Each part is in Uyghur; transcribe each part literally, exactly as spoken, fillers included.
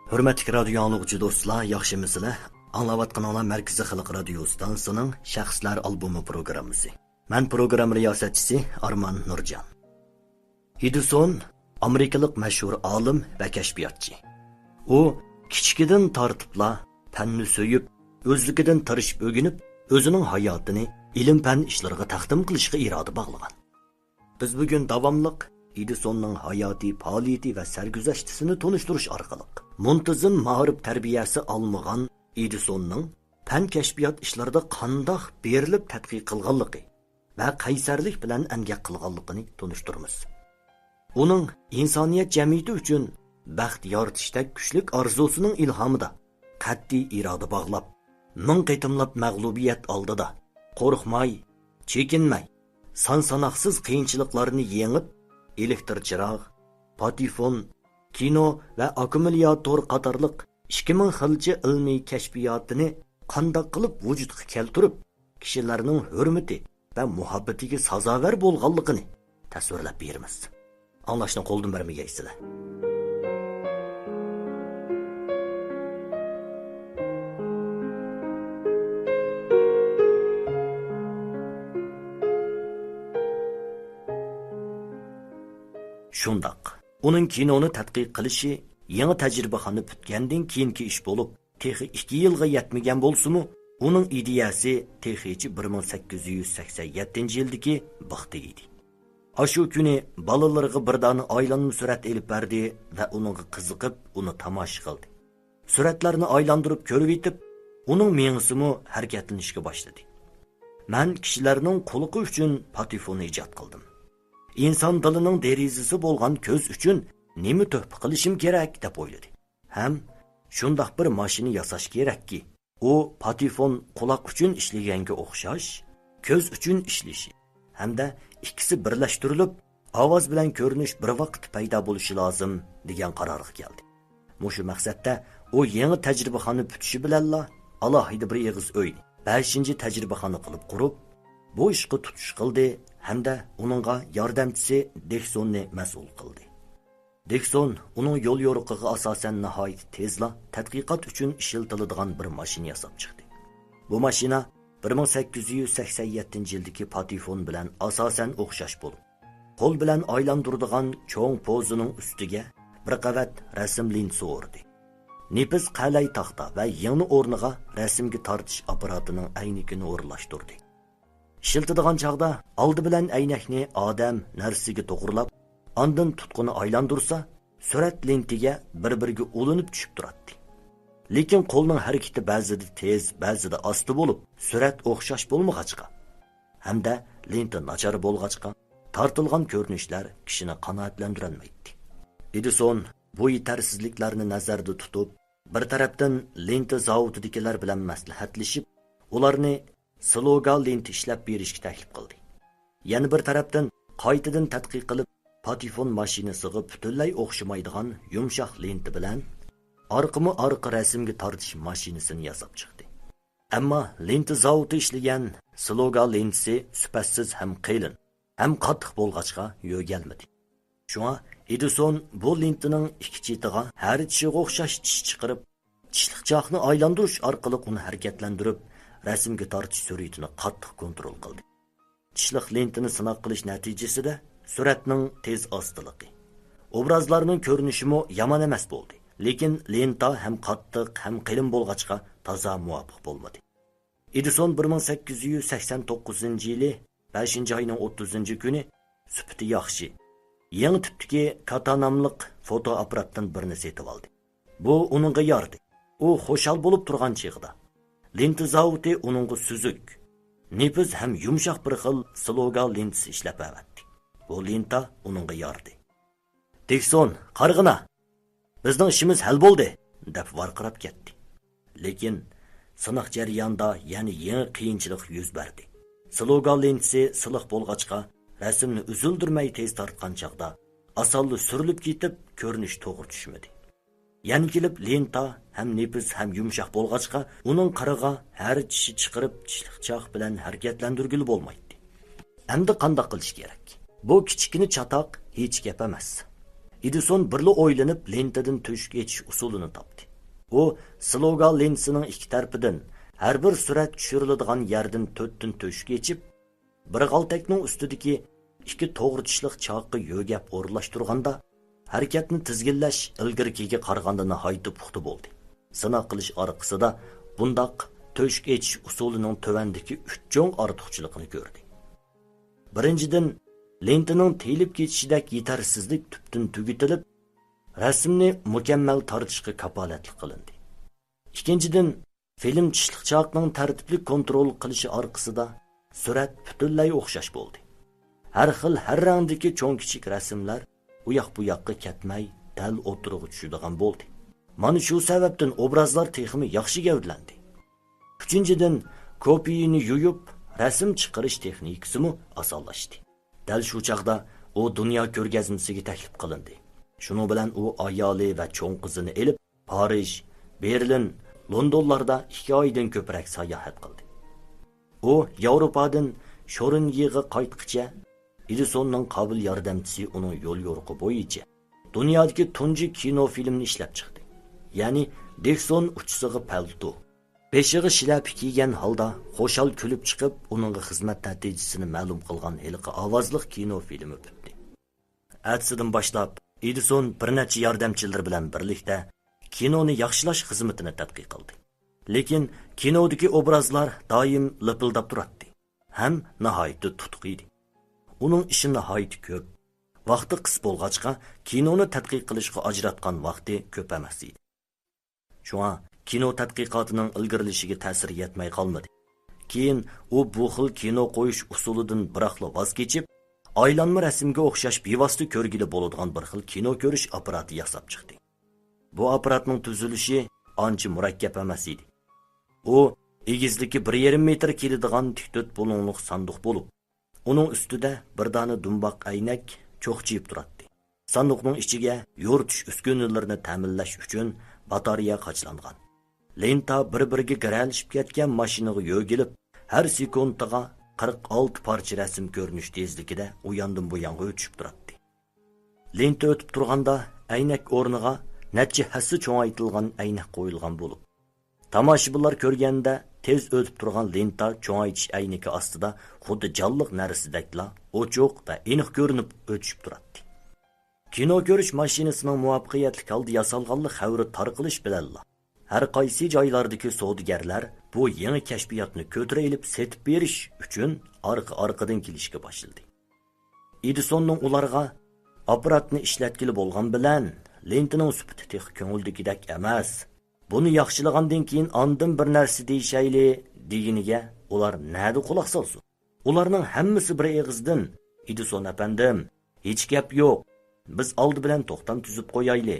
ھۆرمەتلىك رادىيو ئاڭلىغۇچى دوستلار، ياخشىمۇسىلەر؟ ئاڭلاۋاتقىنىڭلار مەركىزىي خەلق رادىيو ئىستانسىسىنىڭ شەخسلەر ئالبومى پروگراممىسى. مەن پروگرامما رىياسەتچىسى ئارمان نۇرجان. ئېدىسون ئامېرىكىلىق مەشھۇر ئالىم ۋە كەشپىياتچى. ئۇ كىچىكىدىن تارتىپلا پەننى سۆيۈپ، ئۆزلۈكىدىن تىرىشىپ ئۆگىنىپ، ئۆزىنىڭ ھاياتىنى ئىلىم-پەن ئىشلىرىغا تەقدىم قىلىشقا ئىرادە باغلىغان. بىز بۈگۈن داۋاملىق ئېدىسوننىڭ ھاياتىي پائالىيىتى ۋە سەرگۈزەشتىسىنى تونۇشتۇرۇش ئارقىلىق، مۇنتىزىم مائارىپ تەربىيەسى ئالمىغان ئېدىسوننىڭ پەن كەشپىيات ئىشلىرىدا قانداق بېرىلىپ تەتقىق قىلغانلىقى ۋە قەيسەرلىك بىلەن ئەمگەك قىلغانلىقىنى تونۇشتۇرىمىز. ئۇنىڭ ئىنسانىيەت جەمئىيىتى ئۈچۈن بەخت يارىتىشتەك كۈچلۈك ئارزۇسىنىڭ ئىلھامىدا قەتئىي ئىرادە باغلاپ، مىڭ قېتىملاپ مەغلۇبىيەت ئالدىدا قورقماي، چېكىنمەي، سان-ساناقسىز قىيىنچىلىقلارنى يېڭىپ، ئېلېكتر چىراغ، پاتېفون، كىنو ۋە ئاككۇمۇلياتور قاتارلىق ئىككى مىڭ خىلچە ئىلمىي كەشپىياتىنى قانداق قىلىپ ۋۇجۇدقا كەلتۈرۈپ، كىشىلەرنىڭ ھۆرمىتى ۋە مۇھەببىتىگە سازاۋەر بولغانلىقىنى تەسۋىرلەپ بېرىمىز. ئاڭلاشنى قولدىن بەرمىگەيسىلەر. شۇنداق، ئۇنىڭ كىنونى تەتقىق قىلىشى يېڭى تەجرىبىخانا پۈتكەندىن كېيىنكى ئىش بولۇپ، تېخى ئىككى يىلغا يەتمىگەن بولسىمۇ، ئۇنىڭ ئىدىيەسى تېخىچە بىر مىڭ سەككىز يۈز سەكسەن يەتتىنچى يىلدىكى بىختا ئىدى. ئاشۇ كۈنى بالىلىرىغا بىر دانە ئايلانما سۈرەت ئېلىپ بەردى ۋە ئۇنىڭغا قىزىقىپ، ئۇنى تاماشا قىلدى. سۈرەتلەرنى ئايلاندۇرۇپ كۆرۈۋېتىپ، ئۇنىڭ مېڭىسىمۇ ھەرىكەتلىنىشكە باشلىدى. مەن كىشىلەرنىڭ قۇلىقى ئۈچۈن پاتېفون ئىجاد قىلدىم. ئىنسان دىلىنىڭ دېرىزىسى بولغان كۆز ئۈچۈن نېمە تۆھپە قىلىشىم كېرەك، دەپ ئويلىدى. ھەم شۇنداق بىر ماشىنا ياساش كېرەككى، ئۇ پاتېفون قۇلاق ئۈچۈن ئىشلىگەنگە ئوخشاش، كۆز ئۈچۈن ئىشلىشى ھەمدە ئىككىسى بىرلەشتۈرۈلۈپ، ئاۋاز بىلەن كۆرۈنۈش بىر ۋاقىتتا پەيدا بولۇشى لازىم، دېگەن قارارغا كەلدى. مۇشۇ مەقسەتتە ئۇ يېڭى تەجرىبىخانا پۈتۈشى بىلەنلا ئالاھىدە بىر ئېغىز ئۆينى، بەشىنچى تەجرىبىخانا قىلىپ قۇرۇپ، بۇ ئىشقا تۇتۇش قىلدى ھەمدە ئۇنىڭغا ياردەمچىسى دېكسوننى مەسئۇل قىلدى. دېكسون ئۇنىڭ يول يورۇقىغا ئاساسەن ناھايىتى تېزلا تەتقىقات ئۈچۈن ئىشلىتىلىدىغان بىر ماشىنا ياساپ چىقتى. بۇ ماشىنا بىر مىڭ سەككىز يۈز سەكسەن يەتتىنچى يىلدىكى پاتېفون بىلەن ئاساسەن ئوخشاش بولۇپ، قول بىلەن ئايلاندۇرىدىغان چوڭ پوزىنىڭ ئۈستىگە بىر قەۋەت رەسىم لېنتىسى ئورىدى. نېپىز قەلەي تاختا ۋە يىڭنە ئورنىغا رەسىمگە تارتىش ئاپپاراتىنىڭ ئەينىكىنى ئورۇنلاشتۇردى. ئىشلىتىدىغان چاغدا ئالدى بىلەن ئەينەكنى ئادەم، نەرسىگە توغرىلاپ، ئاندىن تۇتقىنى ئايلاندۇرسا، سۈرەت لېنتىگە بىر-بىرىگە ئۇلىنىپ چۈشۈپ تۇراتتى. لېكىن قولنىڭ ھەرىكىتى بەزىدە تېز، بەزىدە ئاستا بولۇپ، سۈرەت ئوخشاش بولمىغاچقا ھەمدە لېنتا ناچار بولغاچقا، تارتىلغان كۆرۈنۈشلەر كىشىنى قانائەتلەندۈرەلمەيتتى. ئېدىسون بۇ يېتەرسىزلىكلەرنى نەزەردە تۇتۇپ، بىر تەرەپتىن لېنتا زاۋۇتىدىكىلەر بىلەن مەسلىھەتلىشىپ، ئۇلارنى سلوگا لېنتا ئىشلەپ بېرىشكە تەكلىپ قىلدى. يەنە بىر تەرەپتىن، قايتىدىن تەتقىق قىلىپ، پاتېفون ماشىنىسىغا پۈتۈنلەي ئوخشىمايدىغان يۇمشاق لېنتا بىلەن ئارقىمۇ ئارقا رەسىمگە تارتىش ماشىنىسىنى ياساپ چىقتى. ئەمما لېنتا زاۋۇتى ئىشلىگەن سلوگا لېنتىسى سۈپەتسىز ھەم قېلىن، ھەم قاتتىق بولغاچقا يۆگەلمىدى. شۇڭا ئېدىسون بۇ لېنتىنىڭ ئىككى چېتىغا ھەر چىشىغا ئوخشاش چىش چىقىرىپ، چىشلىق چاقنى ئايلاندۇرۇش ئارقىلىق ئۇنى ھەرىكەتلەندۈرۈپ، رەسىمگە تارتىش سۈرئىتىنى قاتتىق كونترول قىلدى. چىشلىق لېنتىنى سىناق قىلىش نەتىجىسىدە سۈرەتنىڭ تېز ئاستىلىقى، ئوبرازلارنىڭ كۆرۈنۈشىمۇ يامان ئەمەس بولدى. لېكىن لېنتا ھەم قاتتىق، ھەم قېلىن بولغاچقا تازا مۇۋاپىق بولمىدى. ئېدىسون بىر مىڭ سەككىز يۈز سەكسەن توققۇزىنچى يىلى بەشىنچى ئاينىڭ ئوتتۇزىنچى كۈنى سۈپىتى ياخشى، يېڭى تىپتىكى كاتا ناملىق فوتو ئاپپاراتتىن بىرنى سېتىۋالدى. بۇ ئۇنىڭغا يارىدى. ئۇ خۇشال بولۇپ تۇرغان چېغىدا، لېنتا زاۋۇتى ئۇنىڭغا سۈزۈك، نېپىز ھەم يۇمشاق بىر خىل سلوگا لېنتىسى ئىشلەپ ئەۋەتتى. بۇ لېنتا ئۇنىڭغا يارىدى. دىكسون، قارىغىنا! بىزنىڭ ئىشىمىز ھەل بولدى، دەپ ۋارقىراپ كەتتى. لېكىن سىناق جەريانىدا يەنە يېڭى قىيىنچىلىق يۈز بەردى. سلوگا لېنتىسى سىلىق بولغاچقا، رەسىمنى ئۈزۈلدۈرمەي تېز تارتقان چاغدا، ئاسانلا سۈرۈلۈپ كېتىپ، كۆرۈنۈش توغرا چۈشمىدى. يەنە كېلىپ لېنتا ھەم نېپىز ھەم يۇمشاق بولغاچقا، ئۇنىڭ قىرىغا ھەر چىشى چىقىرىپ، چىشلىق چاق بىلەن ھەرىكەتلەندۈرگىلى بولمايتتى. ئەمدى قانداق قىلىش كېرەك؟ بۇ كىچىككىنە چاتاق ھېچ گەپ ئەمەس. ئېدىسون بىرلا ئويلىنىپ، لېنتىدىن تۆشۈك ئېچىش ئۇسۇلىنى تاپتى. ئۇ سلوگا لېنتىسىنىڭ ئىككى تەرىپىدىن، ھەر بىر سۈرەت چۈشۈرۈلىدىغان يەردىن تۆتتىن تۆشۈك ئېچىپ، بىر غالتەكنىڭ ئۈستىدىكى ئىككى توغرىچىشلىق چاققا يۆگەپ ئورۇنلاشتۇرغاندا، ھەرىكەتنى تىزگىنلەش ئىلگىرىكىگە قارىغاندا ناھايىتى پۇختا بولدى. سىناق قىلىش ئارقىسىدا بۇنداق تۆشۈك ئېچىش ئۇسۇلىنىڭ تۆۋەندىكى ئۈچ چوڭ ئارتۇقچىلىقىنى كۆردى. بىرىنچىدىن، لېنتىنىڭ تېيىلىپ كېتىشىدەك يېتەرسىزلىك تۈپتىن تۈگىتىلىپ، رەسىمنى مۇكەممەل تارتىشقا كاپالەتلىك قىلىندى. ئىككىنچىدىن، فىلىم چىشلىق چاقنىڭ تەرتىپلىك كونترول قىلىشى ئارقىسىدا سۈرەت پۈتۈنلەي ئوخشاش بولدى. ھەر خىل، ھەر رەڭدىكى چوڭ-كىچىك رەسىملەر ئۇياق-بۇياققا كەتمەي، دەل ئوتتۇرىغا چۈشىدىغان بولدى. مانا شۇ سەۋەبتىن ئوبرازلار تېخىمۇ ياخشى گەۋدىلەندى. ئۈچىنچىدىن، كوپىيىنى يۇيۇپ، رەسىم چىقىرىش تېخنىكىسىمۇ ئاسانلاشتى. دەل شۇ چاغدا ئۇ دۇنيا كۆرگەزمىسىگە تەكلىپ قىلىندى. شۇنىڭ بىلەن ئۇ ئايالى ۋە چوڭ قىزىنى ئېلىپ، پارىژ، بېرلىن، لوندونلاردا ئىككى ئايدىن كۆپرەك ساياھەت قىلدى. ئۇ ياۋروپادىن شورېنگېغا قايتقىچە، ئېدىسوننىڭ قابىل ياردەمچىسى ئۇنىڭ يول يورۇقى بويىچە دۇنيادىكى تۇنجى كىنو فىلىمنى ئىشلەپ چىقتى. يەنى دېكسون ئۇچىسىغا پەلتو، بېشىغا شىلەپە كىيگەن ھالدا خۇشال كۈلۈپ چىقىپ، ئۇنىڭغا خىزمەت نەتىجىسىنى مەلۇم قىلغان ھېلىقى ئاۋازلىق كىنو فىلىمى پۈتتى. ئەتىسىدىن باشلاپ ئېدىسون بىر نەچچە ياردەمچىلىرى بىلەن بىرلىكتە كىنونى ياخشىلاش خىزمىتىنى تەتقىق قىلدى. لېكىن كىنودىكى ئوبرازلار دائىم لىپىلداپ تۇراتتى ھەم ناھايىتى تۇتۇق ئىدى. ئۇنىڭ ئىشى ناھايىتى كۆپ، ۋاقتى قىس بولغاچقا، كىنونى تەتقىق قىلىشقا ئاجراتقان ۋاقتى كۆپ ئەمەس ئىدى. شۇڭا كىنو تەتقىقاتىنىڭ ئىلگىرىلىشىگە تەسىرى يەتمەي قالمىدى. كېيىن ئۇ بۇ خىل كىنو قويۇش ئۇسۇلىدىن بىراقلا ۋاز كېچىپ، ئايلانما رەسىمگە ئوخشاش بىۋاسىتە كۆرگىلى بولىدىغان بىر خىل كىنو كۆرۈش ئاپپاراتى ياساپ چىقتى. بۇ ئاپپاراتنىڭ تۈزۈلۈشى ئانچە مۇرەككەپ ئەمەس ئىدى. ئۇ ئېگىزلىكى بىر يېرىم مېتىر كېلىدىغان تىك تۆت بۇلۇڭلۇق ساندۇق بولۇپ، ئۇنىڭ ئۈستىدە بىر دانە دۇمباق ئەينەك چوقچىيىپ تۇراتتى. ساندۇقنىڭ ئىچىگە يورۇتۇش ئۈسكۈنىلىرىنى تەمىنلەش ئۈچۈن باتارېيە قاچىلانغان. لېنتا بىر-بىرىگە گىرەلىشىپ كەتكەن ماشىنىغا يۆگىلىپ، ھەر سېكۇنتىغا قىرىق ئالتە پارچە رەسىم كۆرۈنۈش تېزلىكىدە ئۇياندىن بۇيانغا ئۆتۈشۈپ تۇراتتى. لېنتا ئۆتۈپ تۇرغاندا ئەينەك ئورنىغا نەچچە ھەسسە چوڭايتىلغان ئەينەك قويۇلغان بولۇپ، تاماشىبىنلار كۆرگەندە تېز ئۆتۈپ تۇرغان لېنتا چوڭايتىش ئەينىكى ئاستىدا خۇددى جانلىق نەرسىدەكلا ئوچۇق ۋە ئېنىق كۆرۈنۈپ ئۆتۈشۈپ تۇراتتى. كىنو كۆرۈش ماشىنىسىنىڭ مۇۋەپپەقىيەتلىك ھالدا ياسالغانلىقى خەۋىرى تارقىلىش بىلەنلا، ھەر قايسى جايلاردىكى سودىگەرلەر بۇ يېڭى كەشپىياتنى كۆتۈرە ئېلىپ سېتىپ بېرىش ئۈچۈن ئارقا-ئارقىدىن كېلىشكە باشلىدى. ئېدىسوننىڭ ئۇلارغا ئاپپاراتنى ئىشلەتكىلى بولغان بىلەن، لېنتىنىڭ سۈپىتى تېخى كۆڭۈلدىكىدەك ئەمەس، بۇنى ياخشىلىغاندىن كېيىن ئاندىن بىر نەرسە دېيىشەيلى دېگىنىگە ئۇلار نەدە قۇلاق سالسۇن؟ ئۇلارنىڭ ھەممىسى بىر ئېغىزدىن، ئېدىسون ئەپەندىم، ھېچ گەپ يوق، بىز ئالدى بىلەن توختام تۈزۈپ قويايلى.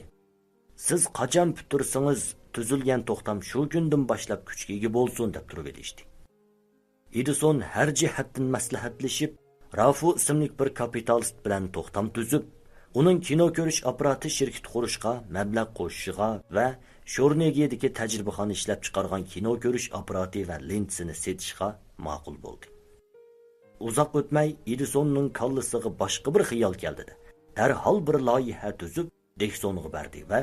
سىز قاچان پۈتتۈرسىڭىز، تۈزۈلگەن توختام شۇ كۈندىن باشلاپ كۈچكە ئىگە بولسۇن، دەپ تۇرۇۋېلىشتى. ئېدىسون ھەر جەھەتتىن مەسلىھەتلىشىپ، رافۇ ئىسىملىك بىر كاپىتالىست بىلەن توختام تۈزۈپ، ئۇنىڭ كىنو كۆرۈش ئاپپاراتى شىركىتى قۇرۇشقا مەبلەغ قوشۇشىغا ۋە شورنېگېدىكى تەجرىبىخانا ئىشلەپچىقارغان كىنو كۆرۈش ئاپپاراتى ۋە لېنتىسىنى سېتىشقا ماقۇل بولدى. ئۇزاق ئۆتمەي ئېدىسوننىڭ كاللىسىغا باشقا بىر خىيال كەلدى-دە، دەرھال بىر لايىھە تۈزۈپ، دېكسونغا بەردى ۋە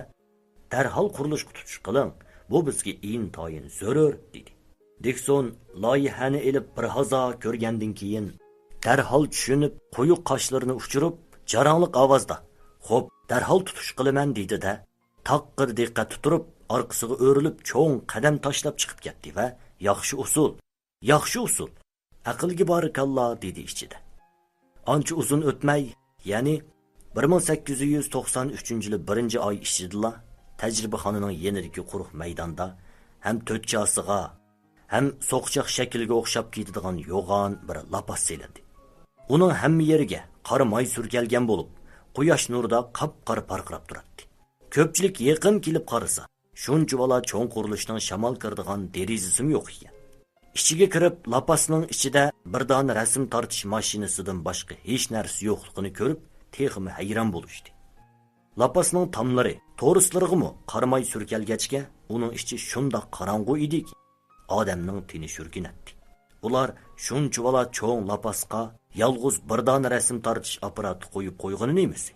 «دەرھال قۇرۇلۇشقا تۇتۇش قىلىڭ، بۇ بىزگە ئىنتايىن زۆرۈر» دېدى. دېكسون لايىھەنى ئېلىپ بىر ھازا كۆرگەندىن كېيىن، دەرھال چۈشىنىپ، قويۇق قاشلىرىنى ئۇچۇرۇپ، جاراڭلىق ئاۋازدا: «خوپ، دەرھال تۇتۇش قىلىمەن» دېدى-دە، تاغقا دىققەتتە تۇرۇپ، ئارقىسىغا ئۆرۈلۈپ، چوڭ قەدەم تاشلاپ چىقىپ كەتتى ۋە «ياخشى ئۇسۇل، ياخشى ئۇسۇل، ئەقىلگە بارىكاللا» دېدى ئىچىدە. ئانچە ئۇزۇن ئۆتمەي، يەنى بىر مىڭ سەككىز يۈز توقسان ئۈچىنچى يىلى بىرىنچى ئاي ئىچىدىلا تەجرىبىخانىنىڭ يېنىدىكى قۇرۇق مەيداندا ھەم تۆت چاسىغا، ھەم سوقىچاق شەكلىگە ئوخشاپ كېتىدىغان يوغان بىر لاپاس سېلىندى. ئۇنىڭ ھەممە يېرىگە قارا ماي سۈركەلگەن بولۇپ، قۇياش نۇرىدا قاپقارا پارقىراپ تۇراتتى. كۆپچىلىك يېقىن كېلىپ قارىسا، شۇنچىۋالا چوڭ قۇرۇلۇشنىڭ شامال كىرىدىغان دېرىزىسىمۇ يوق ئىكەن. ئىچىگە كىرىپ، لاپاسنىڭ ئىچىدە بىر دانە رەسىم تارتىش ماشىنىسىدىن باشقا ھېچ نەرسە يوقلۇقىنى كۆرۈپ، تېخىمۇ ھەيران بولۇشتى. لاپاسنىڭ تاملىرى، تورۇسلىرىغىمۇ قارا ماي سۈركەلگەچكە، ئۇنىڭ ئىچى شۇنداق قاراڭغۇ ئىدىكى، ئادەمنىڭ تېنى شۈركۈنەتتى. ئۇلار شۇنچىۋالا چوڭ لاپاسقا يالغۇز بىر دانە رەسىم تارتىش ئاپپاراتى قويۇپ قويغىنى نېمىسى؟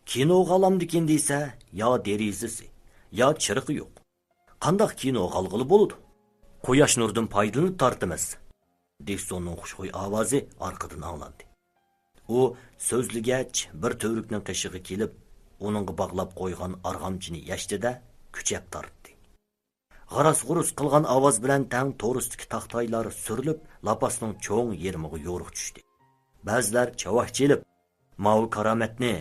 كىنوغا ئالامدىكىن دېسە، يا دېرىزىسى، يا چىرىقى يوق. قانداق كىنوغا ئالغىلى بولىدۇ؟ قۇياش نۇرىدىن پايدىلىنىپ تارتىمىز. دىكسوننىڭ خۇشخۇي ئاۋازى ئارقىدىن ئاڭلاندى. ئۇ سۆزلىگەچ، بىر تۈۋرۈكنىڭ قېشىغا كېلىپ، ئۇنىڭغا باغلاپ قويغان ئارغامچىنى يەشتى-دە، كۈچەپ تارتتى. غاراس-غۇرۇس قىلغان ئاۋاز بىلەن تەڭ تورۇستىكى تاختايلار سۈرۈلۈپ، لاپاسنىڭ چوڭ يېرىمىغا يورۇق چۈشتى. بەزىلەر چاۋاك چېلىپ، «ماۋۇ كارامەتنى،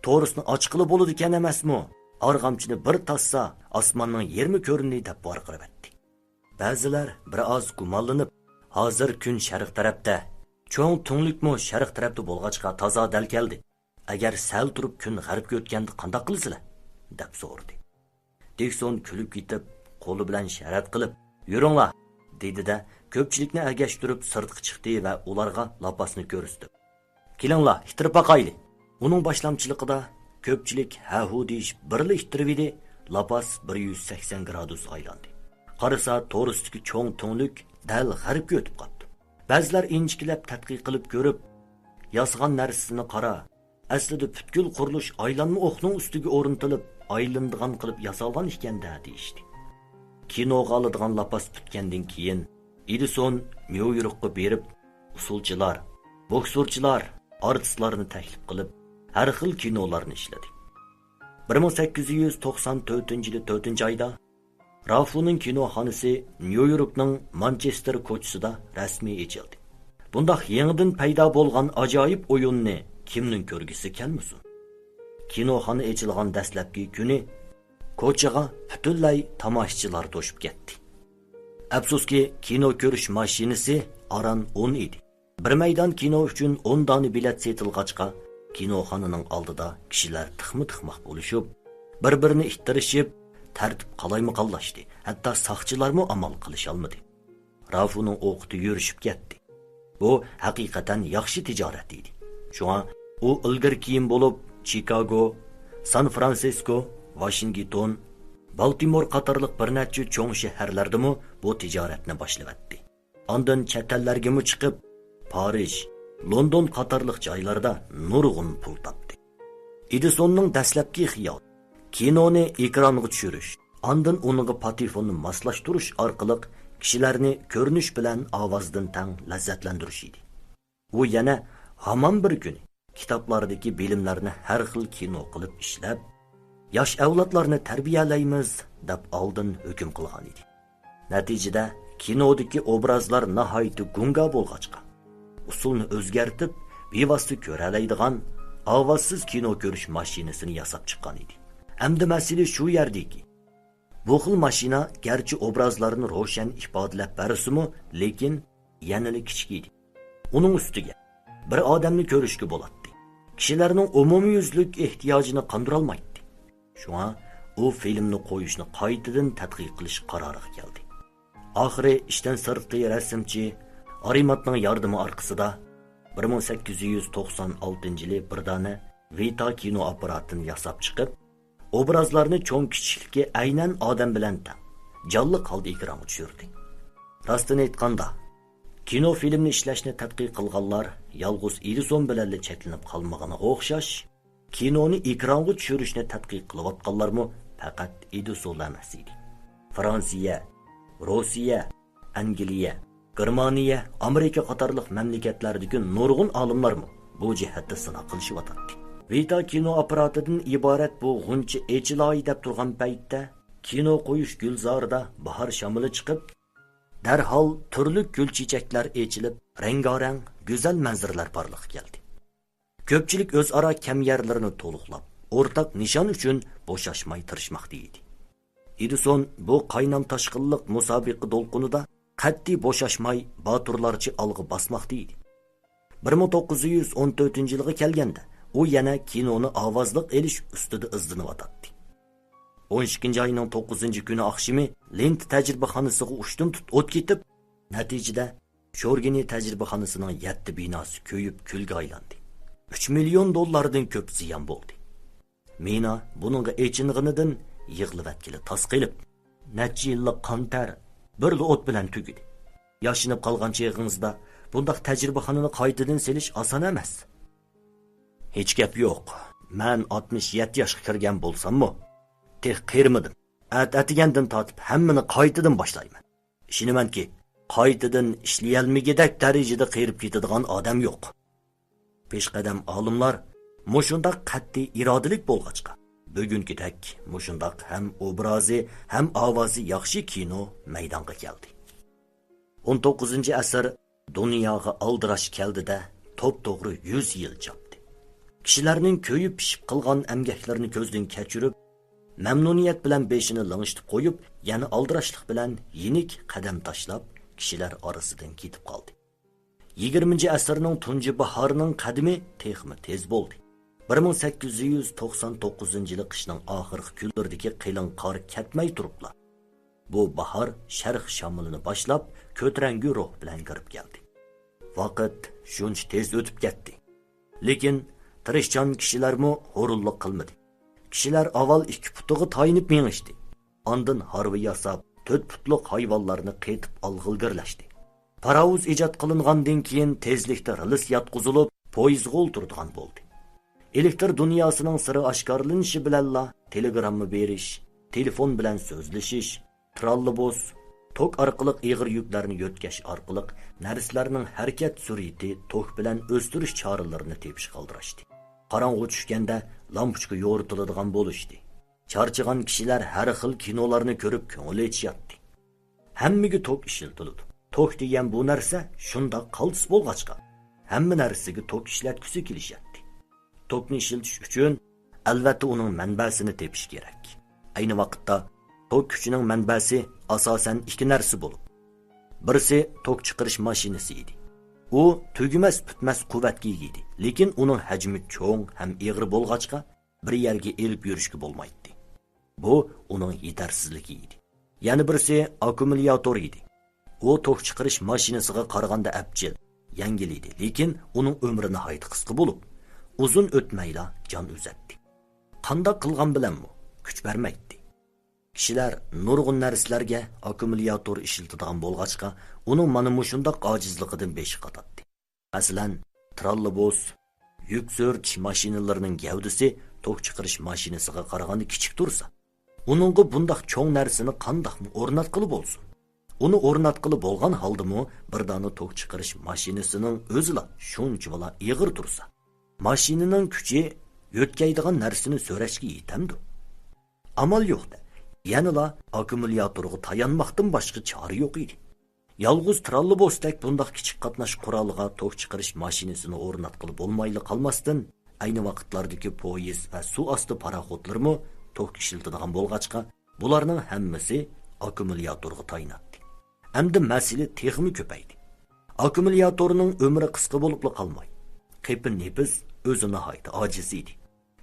تورۇسنى ئاچقىلى بولىدىكەن ئەمەسمۇ؟ ئارغامچىنى بىر تاسسا، ئاسماننىڭ يېرىمى كۆرۈندى» دەپ ۋارقىراۋەتتى. بەزىلەر بىر ئاز گۇمانلىنىپ، «ھازىر كۈن شەرق تەرەپتە، چوڭ تۈڭلۈكمۇ شەرق تەرەپتە بولغاچقا تازا دەل كەلدى. ئەگەر سەل تۇرۇپ كۈن غەربكە ئۆتكەندە قانداق قىلىسىلەر؟» دەپ سورىدى. دىكسون كۈلۈپ كېتىپ، قولى بىلەن ئىشارەت قىلىپ، «يۈرۈڭلار!» دېدى-دە، كۆپچىلىكنى ئەگەشتۈرۈپ سىرتقا چىقتى ۋە ئۇلارغا لاپاسنى كۆرسىتىپ، «كېلىڭلار، ئىتتىرىپ باقايلى!» ئۇنىڭ باشلامچىلىقىدا كۆپچىلىك ھە-ھۇ دېيىشىپ بىرلا ئىتتىرىۋىدى، لاپاس بىر يۈز سەكسەن گرادۇس ئايلاندى. قارىسا، تورۇستىكى چوڭ تۈڭلۈك دەل غەربكە ئۆتۈپ قاپتۇ. بەزىلەر ئىنچىكىلەپ تەتقىق قىلىپ كۆرۈپ، «ياسىغان نەرسىسىنى قارا، ئەسلىدە پۈتكۈل قۇرۇلۇش ئايلانما ئوقنىڭ ئۈستىگە ئورنىتىلىپ، ئايلىنىدىغان قىلىپ ياسالغان ئىكەن-دە» دېيىشتى. كىنوغا ئالىدىغان لاپاس پۈتكەندىن كېيىن، ئېدىسون نيۇ يوركقا بېرىپ، ئۇسسۇلچىلار، بوكسورچىلار، ئارتىسلارنى تەكلىپ قىلىپ، ھەر خىل كىنولارنى ئىشلىدى. بىر مىڭ سەككىز يۈز توقسان تۆتىنچى يىلى تۆتىنچى ئايدا رافۇنىڭ كىنوخانىسى نيۇ يوركنىڭ مانچېستېر كوچىسىدا رەسمىي ئېچىلدى. بۇنداق يېڭىدىن پەيدا بولغان ئاجايىپ ئويۇننى كىمنىڭ كۆرگۈسى كەلمىسۇن؟ كىنوخانا ئېچىلغان دەسلەپكى كۈنى كوچىغا پۈتۈنلەي تاماشىچىلار توشۇپ كەتتى. ئەپسۇسكى، كىنو كۆرۈش ماشىنىسى ئاران ئون ئىدى. بىر مەيدان كىنو ئۈچۈن ئون دانە بېلەت سېتىلغاچقا، كىنوخانىنىڭ ئالدىدا كىشىلەر تىخما-تىخماق بولۇشۇپ، بىر-بىرىنى ئىتتىرىشىپ، تەرتىپ قالايمىقانلاشتى، ھەتتا ساقچىلارمۇ ئامال قىلىشالمىدى. رافۇنىڭ ئوقىتى يۈرۈشۈپ كەتتى. بۇ ھەقىقەتەن ياخشى تىجارەت ئىدى. شۇڭا ئۇ ئىلگىرى-كېيىن بولۇپ چىكاگو، سان فرانسىسكو، ۋاشىنگتون، بالتىمور قاتارلىق بىر نەچچە چوڭ شەھەرلەردىمۇ بۇ تىجارەتنى باشلىۋەتتى. ئاندىن چەت ئەللەرگىمۇ چىقىپ، پارىژ، لوندون قاتارلىق جايلاردا نۇرغۇن پۇل تاپتى. ئېدىسوننىڭ دەسلەپكى خىيالى كىنونى ئېكرانغا چۈشۈرۈش، ئاندىن ئۇنىڭغا پاتېفوننى ماسلاشتۇرۇش ئارقىلىق كىشىلەرنى كۆرۈنۈش بىلەن ئاۋازدىن تەڭ لەززەتلەندۈرۈش ئىدى. ئۇ يەنە ھامان بىر كۈنى كىتابلاردىكى بىلىملەرنى ھەر خىل كىنو قىلىپ ئىشلەپ، ياش ئەۋلادلارنى تەربىيەلەيمىز، دەپ ئالدىن ھۆكۈم قىلغان ئىدى. نەتىجىدە، كىنودىكى ئوبرازلار ناھايىتى گۇڭگا بولغاچقا، ئۇسۇلنى ئۆزگەرتىپ، بىۋاسىتە كۆرەلەيدىغان ئاۋازسىز كىنو كۆرۈش ماشىنىسىنى ياساپ چىققان ئىدى. ئەمدى مەسىلە شۇ يەردىكى، بۇ خىل ماشىنا گەرچە ئوبرازلارنى روشەن ئىپادىلەپ بەرسىمۇ، لېكىن يەنىلا كىچىك ئىدى. ئۇنىڭ ئۈستىگە، بىر ئادەمنى كۆرۈشكە بولاتتى. كىشىلەرنىڭ ئومۇميۈزلۈك ئېھتىياجىنى قاندۇرالمايتتى. شۇڭا ئۇ فىلىمنى قويۇشنى قايتىدىن تەتقىق قىلىش قارارىغا كەلدى. ئاخىرى ئىشتىن سىرتقى رەسىمچى ئارىماتنىڭ ياردىمى ئارقىسىدا بىر مىڭ سەككىز يۈز توقسان ئالتىنچى يىلى بىر دانە ۋىتا كىنو ئاپپاراتىنى ياساپ چىقىپ، ئوبرازلارنى چوڭ كىچىكلىكى ئەينەن ئادەم بىلەن تەڭ، جانلىق ھالدا ئېكرانغا چۈشۈردى. راستىنى ئېيتقاندا، كىنو فىلىمنى ئىشلەشنى تەتقىق قىلغانلار يالغۇز ئېدىسون بىلەنلا چەكلىنىپ قالمىغىنىغا ئوخشاش، كىنونى ئېكرانغا چۈشۈرۈشنى تەتقىق قىلىۋاتقانلارمۇ پەقەت ئېدىسونلا ئەمەس ئىدى. فرانسىيە، روسىيە، ئەنگلىيە، گېرمانىيە، ئامېرىكا قاتارلىق مەملىكەتلەردىكى نۇرغۇن ئالىملارمۇ بۇ جەھەتتە سىناق قىلىشىۋاتاتتى. ۋىتا كىنو ئاپپاراتىدىن ئىبارەت بۇ غۇنچە ئېچىلاي دەپ تۇرغان پەيتتە، كىنو قويۇش گۈلزارىدا باھار شامىلى چىقىپ، دەرھال تۈرلۈك گۈل چېچەكلەر ئېچىلىپ، رەڭگارەڭ، گۈزەل مەنزىرىلەر بارلىققا كەلدى. كۆپچىلىك ئۆزئارا كەم يەرلىرىنى تولۇقلاپ، ئورتاق نىشان ئۈچۈن بوشاشماي تىرىشماقتا ئىدى. ئېدىسون بۇ قاينام تاشقىنلىق مۇسابىقە دولقۇنىدا قەتئىي بوشاشماي، باتۇرلارچە ئالغا باسماقتا ئىدى. بىر مىڭ توققۇز يۈز ئون تۆتىنچى يىلغا كەلگەندە، ئۇ يەنە كىنونى ئاۋازلىق ئېلىش ئۈستىدە ئىزدىنىۋاتاتتى. ئون ئىككىنچى ئاينىڭ توققۇزىنچى كۈنى ئاقشىمى لىنت تەجرىبىخانىسىغا ئۇشتۇمتۇت ئوت كېتىپ، نەتىجىدە شورگىنى تەجرىبىخانىسىنىڭ يەتتە بىناسى كۆيۈپ كۈلگە ئايلاندى. ئۈچ مىليون دوللاردىن كۆپ زىيان بولدى. مىنا بۇنىڭغا ئېچىنغىنىدىن يىغلىۋەتكىلى تاس قېلىپ، «نەچچە يىللىق قان تەر بىرلا ئوت بىلەن تۈگىدى. ياشىنىپ قالغان چېغىڭىزدا بۇنداق تەجرىبىخانىنى قايتىدىن سېلىش ئاسان ئەمەس.» «ھېچ گەپ يوق، مەن ئاتمىش يەتتە ياشقا كىرگەن بولساممۇ، تېخى قېرىمىدىم. ئەتە ئەتىگەندىن تارتىپ ھەممىنى قايتىدىن باشلايمەن. ئىشىنىمەنكى، قايتىدىن ئىشلىيەلمىگۈدەك دەرىجىدە قېرىپ كېتىدىغان ئادەم يوق. پېشقەدەم ئالىملار مۇشۇنداق قەتئىي ئىرادىلىك بولغاچقا، بۈگۈنكىدەك مۇشۇنداق ھەم ئوبرازى، ھەم ئاۋازى ياخشى كىنو مەيدانغا كەلدى. ئون توققۇزىنچى ئەسىر دۇنياغا ئالدىراش كەلدى-دە، توپتوغرا يۈز يىل چاپتى. كىشىلەرنىڭ كۆيۈپ پىشىپ قىلغان ئەمگەكلىرىنى كۆزدىن كەچۈرۈپ، مەمنۇنىيەت بىلەن بېشىنى لىڭشىتىپ قويۇپ، يەنە ئالدىراشلىق بىلەن يېنىك قەدەم تاشلاپ، كىشىلەر ئارىسىدىن كېتىپ قالدى. يىگىرمىنچى ئەسىرنىڭ تۇنجى باھارىنىڭ قەدىمى تېخىمۇ تېز بولدى. بىر مىڭ سەككىز يۈز توقسان توققۇزىنچى يىلى قىشنىڭ ئاخىرقى كۈنلىرىدىكى قېلىن قار كەتمەي تۇرۇپلا، بۇ باھار شەرق شامىلىنى باشلاپ، كۆتۈرەڭگۈ روھ بىلەن كىرىپ كەلدى. ۋاقىت شۇنچە تېز ئۆتۈپ كەتتى. لېكىن تىرىشچان كىشىلەرمۇ ھۇرۇنلۇق قىلمىدى. كىشىلەر ئاۋۋال ئىككى پۇتىغا تايىنىپ مېڭىشتى. ئاندىن ھارۋا ياساپ، تۆت پۇتلۇق ھايۋانلارنى قېتىپ ئالغىلى گىرلەشتى. پاراۋۇز ئىجاد قىلىنغاندىن كېيىن تېزلىكتە رېلىس ياتقۇزۇلۇپ، پويىزغا ئولتۇرىدىغان بولدى. ئېلېكتر دۇنياسىنىڭ سىرى ئاشكارىلىنىشى بىلەنلا تېلېگرامما بېرىش، تېلېفون بىلەن سۆزلىشىش، تراللىبۇس، توك ئارقىلىق ئېغىر يۈكلەرنى يۆتكەش ئارقىلىق نەرسىلەرنىڭ ھەرىكەت سۈرئىتى توك بىلەن ئۆستۈرۈش چارىلىرىنى تېپىشقا ئالدىراشتى. قاراڭغۇ چۈشكەندە لامپۇچكا يورۇتۇلىدىغان بولۇشتى. چارچىغان كىشىلەر ھەر خىل كىنولارنى كۆرۈپ كۆڭۈل ئېچىشاتتى. ھەممىگە توك ئىشلىتىلىدۇ. توك دېگەن بۇ نەرسە شۇنداق قالتىس بولغاچقا، ھەممە نەرسىگە توك ئىشلەتكۈسى كېلىشەتتى. توكنى ئىشلىتىش ئۈچۈن، ئەلۋەتتە، ئۇنىڭ مەنبەسىنى تېپىش كېرەك. ئەينى ۋاقىتتا توك كۈچىنىڭ مەنبەسى ئاساسەن ئىككى نەرسە بولۇپ، بىرسى توك چىقىرىش ماشىنىسى ئىدى. ئۇ تۈگىمەس پۈتمەس قۇۋۋەتكە ئىگە ئىدى، لېكىن ئۇنىڭ ھەجمى چوڭ ھەم ئېغىر بولغاچقا، بىر يەرگە ئېلىپ يۈرۈشكە بولمايتتى. بۇ ئۇنىڭ يېتەرسىزلىكى ئىدى. يەنە بىرسى ئاككۇمۇلياتور ئىدى. ئۇ توك چىقىرىش ماشىنىسىغا قارىغاندا ئەپچىل، يەڭگىل ئىدى، لېكىن ئۇنىڭ ئۆمرى ناھايىتى قىسقا بولۇپ، ئۇزۇن ئۆتمەيلا جان ئۈزەتتى. قانداق قىلغان بىلەنمۇ كۈچ بەرمەيتتى. كىشىلەر نۇرغۇن نەرسىلەرگە ئاككۇمۇلياتور ئىشلىتىدىغان بولغاچقا، ئۇنىڭ مانا مۇشۇنداق ئاجىزلىقىدىن بېشى قاتاتتى. مەسىلەن، تراللىبۇس، يۈك سۆرىتىش ماشىنىلىرىنىڭ گەۋدىسى توك چىقىرىش ماشىنىسىغا قارىغاندا كىچىك تۇرسا، ئۇنىڭغا بۇنداق چوڭ نەرسىنى قانداقمۇ ئورناتقىلى بولسۇن؟ ئۇنى ئورناتقىلى بولغان ھالدىمۇ بىر دانە توك چىقىرىش ماشىنىسىنىڭ ئۆزىلا شۇنچىۋالا ئېغىر تۇرسا، ماشىنىنىڭ كۈچى يۆتكەيدىغان نەرسىنى سۆرەشكە يېتەمدۇ؟ ئامال يوق-دە، يەنىلا ئاككۇمۇلياتورغا تايانماقتىن باشقا چارە يوق ئىدى. يالغۇز تراللىبوستەك بۇنداق كىچىك قاتناش قورالىغا توك چىقىرىش ماشىنىسىنى ئورناتقىلى بولمايلا قالماستىن، ئەينى ۋاقىتلاردىكى پويىز ۋە سۇ ئاستى پاراخوتلىرىمۇ توك ئىشلىتىدىغان بولغاچقا، بۇلارنىڭ ھەممىسى ئاككۇمۇلياتورغا تايىناتتى. ئەمدى مەسىلە تېخىمۇ كۆپەيدى. ئاككۇمۇلياتورنىڭ ئۆمرى قىسقا بولۇپلا قالماي، قېپى نېپىز، ئۆزى ناھايىتى ئاجىز ئىدى.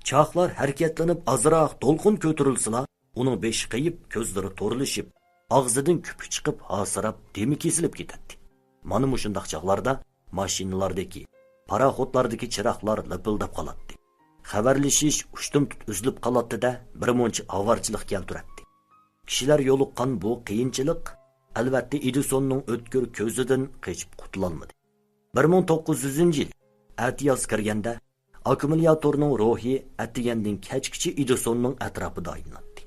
چاقلار ھەرىكەتلىنىپ ئازراق دولقۇن كۆتۈرۈلسىلا، ئۇنىڭ بېشى قېيىپ، كۆزلىرى تورلىشىپ، ئاغزىدىن كۆپۈك چىقىپ، ھاسىراپ، دېمى كېسىلىپ كېتەتتى. مانا مۇشۇنداق چاغلاردا ماشىنىلاردىكى، پاراخوتلاردىكى چىراغلار لىپىلداپ قالاتتى. خەۋەرلىشىش ئۇشتۇمتۇت ئۈزۈلۈپ قالاتتى-دە، بىر مۇنچە ئاۋارىچىلىق كەلتۈرەتتى. كىشىلەر يولۇققان بۇ قىيىنچىلىق، ئەلۋەتتە، ئېدىسوننىڭ ئۆتكۈر كۆزىدىن قېچىپ قۇتۇلالمىدى. بىر مىڭ توققۇز يۈزىنچى يىل ئەتىياز كىرگەندە، ئاككۇمۇلياتورنىڭ روھى ئەتىگەندىن كەچكىچە ئېدىسوننىڭ ئەتراپىدا ئايلىناتتى.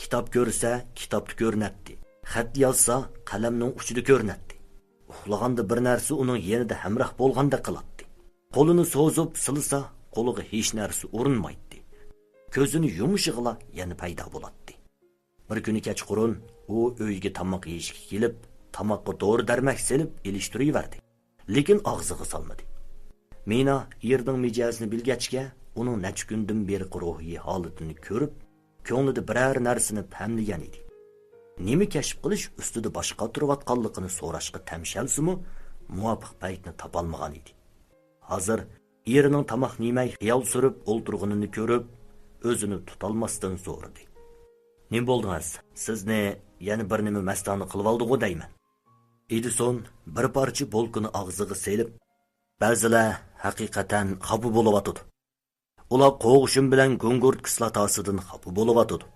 كىتاب كۆرسە، كىتابتا كۆرۈنەتتى. خەت يازسا، قەلەمنىڭ ئۇچىدا كۆرۈنەتتى. ئۇخلىغاندا بىر نەرسە ئۇنىڭ يېنىدا ھەمراھ بولغاندەك قىلاتتى. قولىنى سوزۇپ سىلىسا، قولىغا ھېچ نەرسە ئۇرۇنمايتتى. كۆزىنى يۇمۇشىغىلا يەنە پەيدا بولاتتى. بىر كۈنى كەچقۇرۇن ئۇ ئۆيىگە تاماق يېيىشكە كېلىپ، تاماققا دورا-دەرمەك سېلىپ ئېلىشتۇرۇۋەردى. لېكىن ئاغزىغا سالمىدى. مىنا ئېرىنىڭ مىجەزىنى بىلگەچكە، ئۇنىڭ نەچچە كۈندىن بېرىقى روھىي ھالىتىنى كۆرۈپ، كۆڭلىدە بىرەر نەرسىنى پەملىگەن ئىدى. نېمە كەشىپ قىلىش ئۈستىدە باش قاتۇرۇۋاتقانلىقىنى سوراشقا تەمشەلسىمۇ، مۇۋاپىق پەيتنى تاپالمىغان ئىدى. ھازىر ئېرىنىڭ تاماقنى يېمەي خىيال سۈرۈپ ئولتۇرغىنىنى كۆرۈپ، ئۆزىنى تۇتالماستىن سورىدى: «نېمە بولدىڭىز؟ سىزنى يەنە بىر نېمە مەستانە قىلىۋالدىغۇ دەيمەن.» ئېدىسون بىر پارچە بولكىنى ئاغزىغا سېلىپ، «بەزىلەر ھەقىقەتەن خاپا بولۇۋاتىدۇ. ئۇلار قوغۇشۇن بىلەن گۇڭگۇرت كىسلاتاسىدىن خاپا بولۇۋاتىدۇ»،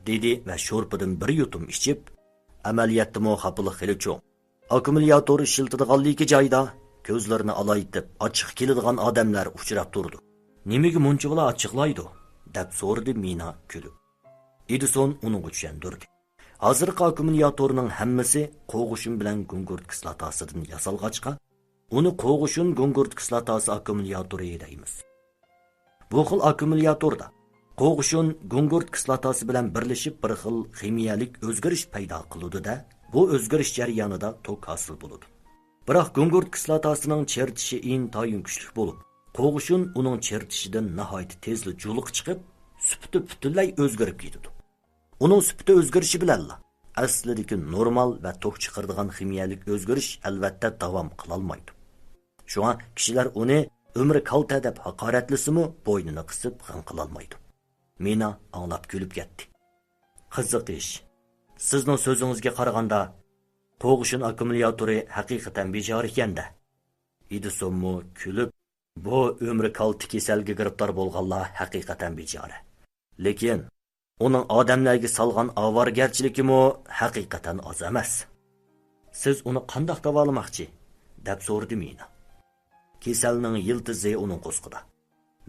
دېدى ۋە شورپىدىن بىر يۇتۇم ئىچىپ، «ئەمەلىيەتتىمۇ خاپىلىق خېلى چوڭ. ئاككۇمۇلياتور ئىشلىتىدىغانلىكى جايدا كۆزلىرىنى ئالايتىپ ئاچچىقى كېلىدىغان ئادەملەر ئۇچراپ تۇرىدۇ. نېمىگە مۇنچىۋالا ئاچچىقلايدۇ؟ دەپ سورىدى مىنا كۈلۈپ. ئېدىسون ئۇنىڭغا چۈشەندۈردى. ھازىرقى ئاككۇمۇلياتورنىڭ ھەممىسى قوغۇشۇن بىلەن گۇڭگۇرت كىسلاتاسىدىن ياسالغاچقا، ئۇنى قوغۇشۇن گۇڭگۇرت كىسلاتاسى ئاككۇمۇلياتورى دەيمىز. بۇ خىل ئاككۇمۇلياتوردا قوغۇشۇن گۇڭگۇرت كىسلاتاسى بىلەن بىرلىشىپ بىر خىل خىمىيەلىك ئۆزگىرىش پەيدا قىلىدۇ-دە، بۇ ئۆزگىرىش جەريانىدا توك ھاسىل بولىدۇ. بىراق گۇڭگۇرت كىسلاتاسىنىڭ چىرىتىشى ئىنتايىن كۈچلۈك بولۇپ، قوغۇشۇن ئۇنىڭ چىرىتىشىدىن ناھايىتى تېزلا جۇلىقى چىقىپ، سۈپىتى پۈتۈنلەي ئۆزگىرىپ كېتىدۇ. ئۇنىڭ سۈپىتى ئۆزگىرىشى بىلەنلا ئەسلىدىكى نورمال ۋە توك چىقىرىدىغان خىمىيەلىك ئۆزگىرىش ئەلۋەتتە داۋام قىلالمايدۇ. شۇڭا كىشىلەر ئۇنى ئۆمرى كالتە دەپ ھاقارەتلىسىمۇ بوينىنى قىسىپ غىڭ قىلالمايدۇ. مىنا ئاڭلاپ كۈلۈپ كەتتى. قىزىق ئىش. سىزنىڭ سۆزىڭىزگە قارىغاندا، قوغۇشۇن ئاككۇمۇلياتورى ھەقىقەتەن بىچارە ئىكەن-دە. ئېدىسونمۇ كۈلۈپ، بۇ ئۆمرى كالتە كېسەلگە گىرىپتار بولغانلار ھەقىقەتەن بىچارە. لېكىن ئۇنىڭ ئادەملەرگە سالغان ئاۋارىگەرچىلىكىمۇ ھەقىقەتەن ئاز ئەمەس. سىز ئۇنى قانداق داۋالىماقچى؟ دەپ سورىدى مىنا. كېسەلنىڭ يىلتىزى ئۇنىڭ قورسىقىدا.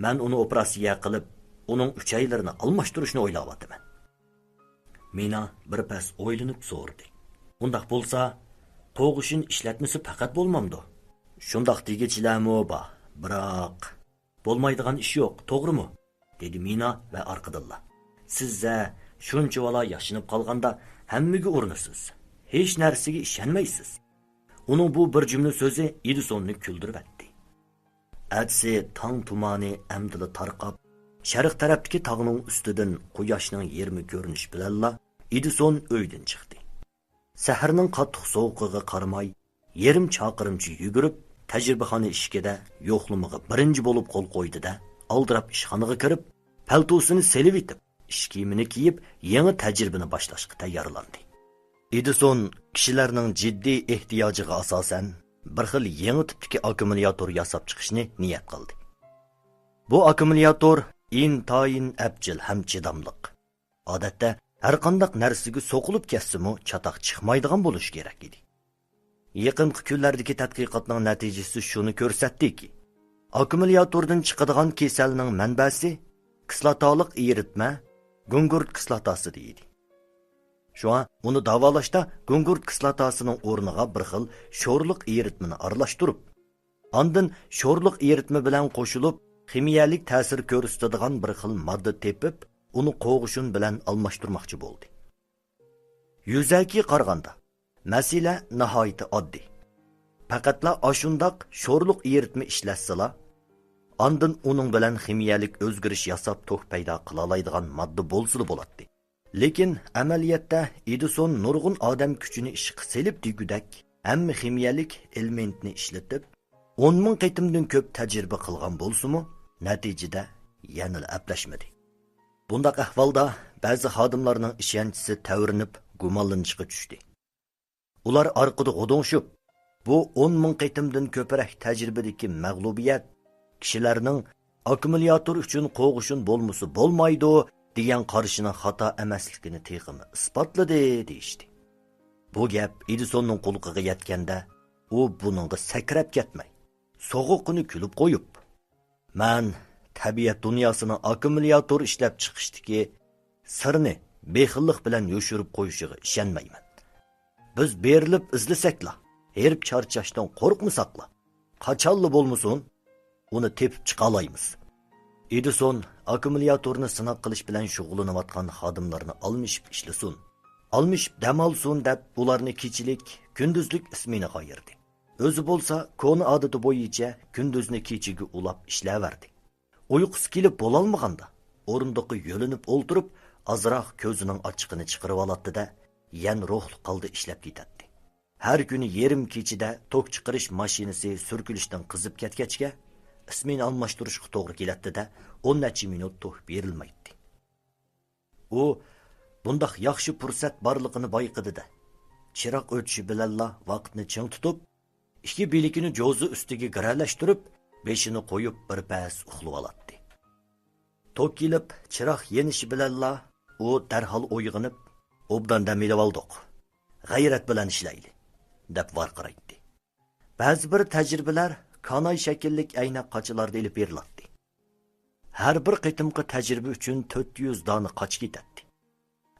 مەن ئۇنى ئوپېراتسىيە قىلىپ، ئۇنىڭ ئۈچەيلىرىنى ئالماشتۇرۇشنى ئويلاۋاتىمەن. مىنا بىر پەس ئويلىنىپ سورىدى. ئۇنداق بولسا، قوغۇشۇن ئىشلەتمىسە پەقەت بولمامدۇ؟ شۇنداق دېگۈچىلەرمۇ بار، بىراق. بولمايدىغان ئىش يوق، توغرىمۇ؟ دېدى مىنا ۋە ئارقىدىنلا، سىز-ە شۇنچىۋالا ياشىنىپ قالغاندا ھەممىگە ئۇرۇنىسىز، ھېچ نەرسىگە ئىشەنمەيسىز. ئۇنىڭ بۇ بىر جۈملە سۆزى ئېدىسوننى كۈلدۈرۈۋەتتى. ئەتىسى تاڭ تۇمانى ئەمدىلا تارقاپ، شەرق تەرەپتىكى تاغنىڭ ئۈستىدىن قۇياشنىڭ يېرىمى كۆرۈنۈشى بىلەنلا ئېدىسون ئۆيدىن چىقتى. سەھەرنىڭ قاتتىق سوغۇقىغا قارىماي، يېرىم چاقىرىمچە يۈگۈرۈپ، تەجرىبىخانا ئىشىكىدە يوقلىمىغا بىرىنچى بولۇپ قول قويدى-دە، ئالدىراپ ئىشخانىغا كىرىپ، پەلتوسىنى سېلىۋېتىپ، ئىش كىيىمىنى كىيىپ، يېڭى تەجرىبىنى باشلاشقا تەييارلاندى. ئېدىسون كىشىلەرنىڭ جىددىي ئېھتىياجىغا ئاساسەن، بىر خىل يېڭى تىپتىكى ئاككۇمۇلياتور ياساپ چىقىشنى نىيەت قىلدى. بۇ ئاككۇمۇلياتور ئىنتايىن ئەپچىل ھەم چىداملىق. ئادەتتە، ھەرقانداق نەرسىگە سوقۇلۇپ كەتسىمۇ، چاتاق چىقمايدىغان بولۇشى كېرەك ئىدى. يېقىنقى كۈنلەردىكى تەتقىقاتنىڭ نەتىجىسى شۇنى كۆرسەتتىكى، ئاككۇمۇلياتوردىن چىقىدىغان كېسەلنىڭ مەنبەسى كىسلاتالىق ئېرىتمە، گۇڭگۇرت كىسلاتاسىدا ئىدى. شۇڭا ئۇنى داۋالاشتا گۇڭگۇرت كىسلاتاسىنىڭ ئورنىغا بىر خىل شورلۇق ئېرىتمىنى ئارىلاشتۇرۇپ، ئاندىن شورلۇق ئېرىتمە بىلەن قوشۇلۇپ، خىمىيەلىك تەسىر كۆرسىتىدىغان بىر خىل ماددا تېپىپ، ئۇنى قوغۇشۇن بىلەن ئالماشتۇرماقچى بولدى. يۈزەكى قارىغاندا، مەسىلە ناھايىتى ئاددىي. پەقەتلا ئاشۇنداق شورلۇق ئېرىتمە ئىشلەتسىلا، ئاندىن ئۇنىڭ بىلەن خىمىيەلىك ئۆزگىرىش ياساپ توك پەيدا قىلالايدىغان ماددا بولسىلا بولاتتى. لېكىن ئەمەلىيەتتە ئېدىسون نۇرغۇن ئادەم كۈچىنى ئىشقا سېلىپ دېگۈدەك ھەممە خىمىيەلىك ئېلېمېنتنى ئىشلىتىپ، ئون مىڭ قېتىمدىن كۆپ تەجرىبە قىلغان بولسىمۇ، نەتىجىدە يەنىلا ئەپلەشمىدى. بۇنداق ئەھۋالدا بەزى خادىملارنىڭ ئىشەنچىسى تەۋرىنىپ، گۇمانلىنىشقا چۈشتى. ئۇلار ئارقىدا غۇدۇڭشۇپ، بۇ ئون مىڭ قېتىمدىن كۆپرەك تەجرىبىدىكى مەغلۇبىيەت كىشىلەرنىڭ ئاككۇمۇلياتور ئۈچۈن قوغۇشۇن بولمىسا بولمايدۇ دېگەن قارىشىنىڭ خاتا ئەمەسلىكىنى تېخىمۇ ئىسپاتلىدى، دېيىشتى. بۇ گەپ ئېدىسوننىڭ قۇلىقىغا يەتكەندە، ئۇ بۇنىڭغا سەكرەپ كەتمەي، سوغۇققىنە كۈلۈپ قويۇپ، مەن تەبىئەت دۇنياسىنىڭ ئاككۇمۇلياتور ئىشلەپچىقىشتىكى سىرىنى بېخىللىق بىلەن يوشۇرۇپ قويۇشىغا ئىشەنمەيمەن. بىز بېرىلىپ ئىزدىسەكلا، ھېرىپ چارچاشتىن قورقمىساقلا، قاچانلا بولمىسۇن، ئۇنى تېپىپ چىقالايمىز. ئېدىسون ئاككۇمۇلياتورنى سىناق قىلىش بىلەن شۇغۇللىنىۋاتقان خادىملارنى ئالمىشىپ ئىشلىسۇن، ئالمىشىپ دەم ئالسۇن دەپ، ئۇلارنى كېچىلىك، كۈندۈزلۈك ئىسمېنىغا ئايرىدى. ئۆزى بولسا كونا ئادىتى بويىچە كۈندۈزنى كېچىگە ئۇلاپ ئىشلەۋەردى. ئۇيقۇسى كېلىپ بولالمىغاندا، ئورۇندۇققا يۆلىنىپ ئولتۇرۇپ، ئازراق كۆزىنىڭ ئاچچىقىنى چىقىرىۋالاتتى-دە، يەنە روھلۇق ھالدا ئىشلەپ كېتەتتى. ھەر كۈنى يېرىم كېچىدە توك چىقىرىش ماشىنىسى سۈركىلىشتىن قىزىپ كەتكەچكە، ئىسمېنا ئالماشتۇرۇشقا توغرا كېلەتتى-دە، ئون نەچچە مىنۇت توك بېرىلمەيتتى. ئۇ بۇنداق ياخشى پۇرسەت بارلىقىنى بايقىدى-دە، چىراغ ئۆچۈشى بىلەنلا ۋاقىتنى چىڭ تۇتۇپ، ئىككى بىلىكىنى جوزا ئۈستىگە گىرەلەشتۈرۈپ، بېشىنى قويۇپ بىر پەس ئۇخلىۋالاتتى. توك كېلىپ، چىراغ يېنىشى بىلەنلا ئۇ دەرھال ئويغىنىپ، ئوبدان دەم ئېلىۋالدۇق، غەيرەت بىلەن ئىشلەيلى، دەپ ۋارقىرايتتى. بەزى بىر تەجرىبىلەر كاناي شەكىللىك ئەينەك قاچىلاردا ئېلىپ بېرىلاتتى. ھەر بىر قېتىمقى تەجرىبە ئۈچۈن تۆت يۈز دانە قاچا كېتەتتى.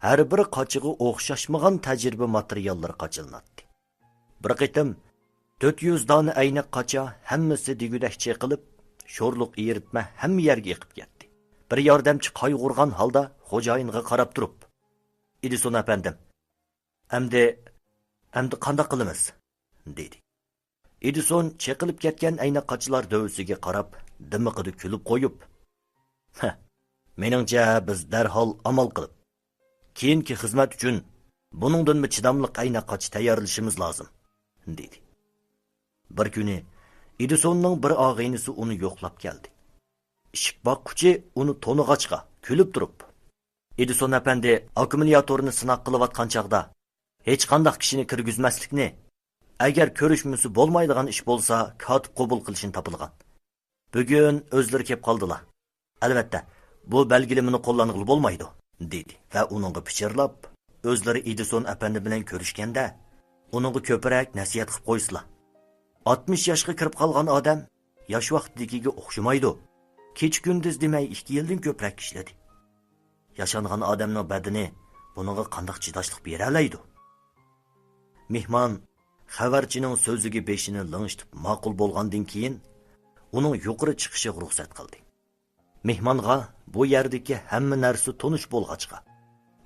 ھەر بىر قاچىغا ئوخشاشمىغان تەجرىبە ماتېرىياللىرى قاچىلىناتتى. بىر قېتىم تۆت يۈز دانە ئەينەك قاچا ھەممىسى دېگۈدەك چېقىلىپ، شورلۇق ئېرىتمە ھەممە يەرگە ئېقىپ كەتتى. بىر ياردەمچى قايغۇرغان ھالدا خوجايىنغا قاراپ تۇرۇپ، «ئېدىسون ئەپەندىم، ئەمدى، ئەمدى قانداق قىلىمىز؟» دېدى. ئېدىسون چېقىلىپ كەتكەن ئەينەك قاچىلار دۆۋىسىگە قاراپ، دىمىقىدا كۈلۈپ قويۇپ، «ھە، مېنىڭچە، بىز دەرھال ئامال قىلىپ، كېيىنكى خىزمەت ئۈچۈن بۇنىڭدىنمۇ چىداملىق ئەينەك قاچا تەييارلىشىمىز لازىم» دېدى. بىر كۈنى ئېدىسوننىڭ بىر ئاغىنىسى ئۇنى يوقلاپ كەلدى. ئىشىك باققۇچى ئۇنى تونۇغاچقا، كۈلۈپ تۇرۇپ، «ئېدىسون ئەپەندى ئاككۇمۇلياتورنى سىناق قىلىۋاتقان چاغدا ھېچقانداق كىشىنى كىرگۈزمەسلىكنى، ئەگەر كۆرۈشمىسە بولمايدىغان ئىش بولسا، كاتىپ قوبۇل قىلىشنى تاپىلغان. بۈگۈن ئۆزلىرى كەپ قالدىلا. ئەلۋەتتە، بۇ بەلگىلىمىنى قوللانغىلى بولمايدۇ» دېدى ۋە ئۇنىڭغا پىچىرلاپ، «ئۆزلىرى ئېدىسون ئەپەندى بىلەن كۆرۈشكەندە، ئۇنىڭغا كۆپرەك نەسىھەت قىلىپ قويسىلا. ئاتمىش ياشقا كىرىپ قالغان ئادەم ياش ۋاقتىدىكىگە ئوخشىمايدۇ. كېچە-كۈندۈز دېمەي ئىككى يىلدىن كۆپرەك ئىشلىدى. ياشانغان ئادەمنىڭ بەدىنى بۇنىڭغا قانداق چىداشلىق بېرەلەيدۇ؟» مېھمان خەۋەرچىنىڭ سۆزىگە بېشىنى لىڭشىتىپ ماقۇل بولغاندىن كېيىن، ئۇنىڭ يۇقىرى چىقىشىغا رۇخسەت قىلدى. مېھمانغا بۇ يەردىكى ھەممە نەرسە تونۇش بولغاچقا،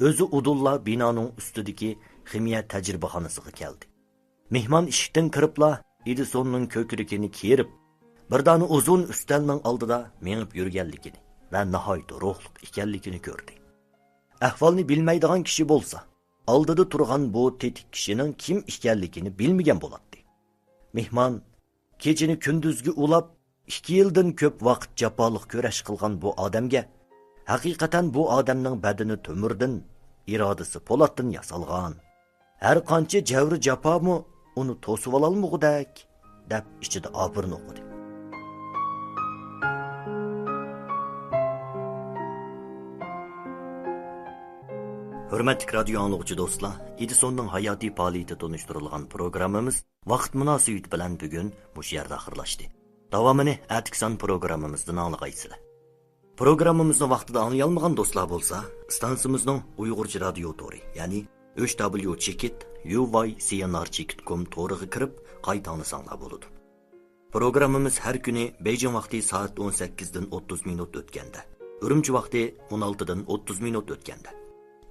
ئۆزى ئۇدۇللا بىنانىڭ ئۈستىدىكى خىمىيە تەجرىبىخانىسىغا كەلدى. مېھمان ئىشىكتىن كىرىپلا ئېدىسوننىڭ كۆكرىكىنى كېرىپ، بىر دانە ئۇزۇن ئۈستەلنىڭ ئالدىدا مېڭىپ يۈرگەنلىكىنى ۋە ناھايىتى روھلۇق ئىكەنلىكىنى كۆردى. ئەھۋالنى بىلمەيدىغان كىشى بولسا، ئالدىدا تۇرغان بۇ تېتىك كىشىنىڭ كىم ئىكەنلىكىنى بىلمىگەن بولاتتى. مېھمان كېچىنى كۈندۈزگە ئۇلاپ، ئىككى يىلدىن كۆپ ۋاقىت جاپالىق كۈرەش قىلغان بۇ ئادەمگە، ھەقىقەتەن بۇ ئادەمنىڭ بەدىنى تۆمۈردىن، ئىرادىسى پولاتتىن ياسالغان، ھەر قانچە جەۋرى جاپامۇ ئۇنى توسۇۋالالمىغۇدەك، دەپ ئىچىدە ئاپىرىن ئوقۇدى. ھۆرمەتلىك رادىيو ئاڭلىغۇچى دوستلار، ئېدىسوننىڭ ھاياتىي پائالىيىتى تونۇشتۇرۇلغان پروگراممىمىز ۋاقىت مۇناسىۋىتى بىلەن بۈگۈن مۇشۇ يەردە ئاخىرلاشتى. داۋامىنى ئەتىكى سان پروگراممىمىزدىن ئاڭلىغايسىلەر. پروگراممىمىزنى ۋاقتىدا ئاڭلىيالمىغان دوستلار بولسا، ئىستانسىمىزنىڭ ئۇيغۇرچە رادىيو تورى، يەنى ئۈچ دابليۇ چېكىت يۇ ۋاي سى ئېن ئار چېكىت كوم تورىغا كىرىپ، قايتا ئاڭلىساڭلار بولىدۇ. پروگراممىمىز ھەر كۈنى بېيجىڭ ۋاقتى سائەت ئون سەككىزدىن ئوتتۇز مىنۇت ئۆتكەندە، ئۈرۈمچى ۋاقتى ئون ئالتىدىن ئوتتۇز مىنۇت ئۆتكەندە،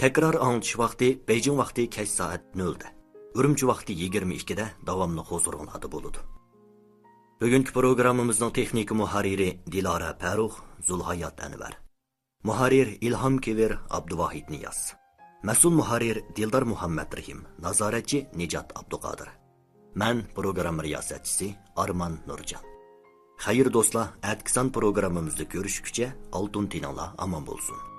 تەكرار ئاڭلىتىش ۋاقتى بېيجىڭ ۋاقتى كەچ سائەت نۆلدە، ئۈرۈمچى ۋاقتى يىگىرمە ئىككىدە داۋاملىق ھۇزۇرۇڭلاردا بولىدۇ. بۈگۈنكى پروگراممىمىزنىڭ تېخنىكا مۇھەررىرى دىلارا پەرۇخ، زۇلھايات ئەنۋەر. مۇھەررىر ئىلھام كېۋىر، ئابدۇۋاھىت نىياز. مەسئۇل مۇھەررىر دىلدار مۇھەممەترېھىم، نازارەتچى نىجات ئابدۇقادىر. مەن پروگرامما رىياسەتچىسى ئارمان نۇرجان. خەير دوستلار، ئەتىكى سان پروگراممىمىزدا كۆرۈشكۈچە ئالتۇن تېنىڭلار ئامان بولسۇن.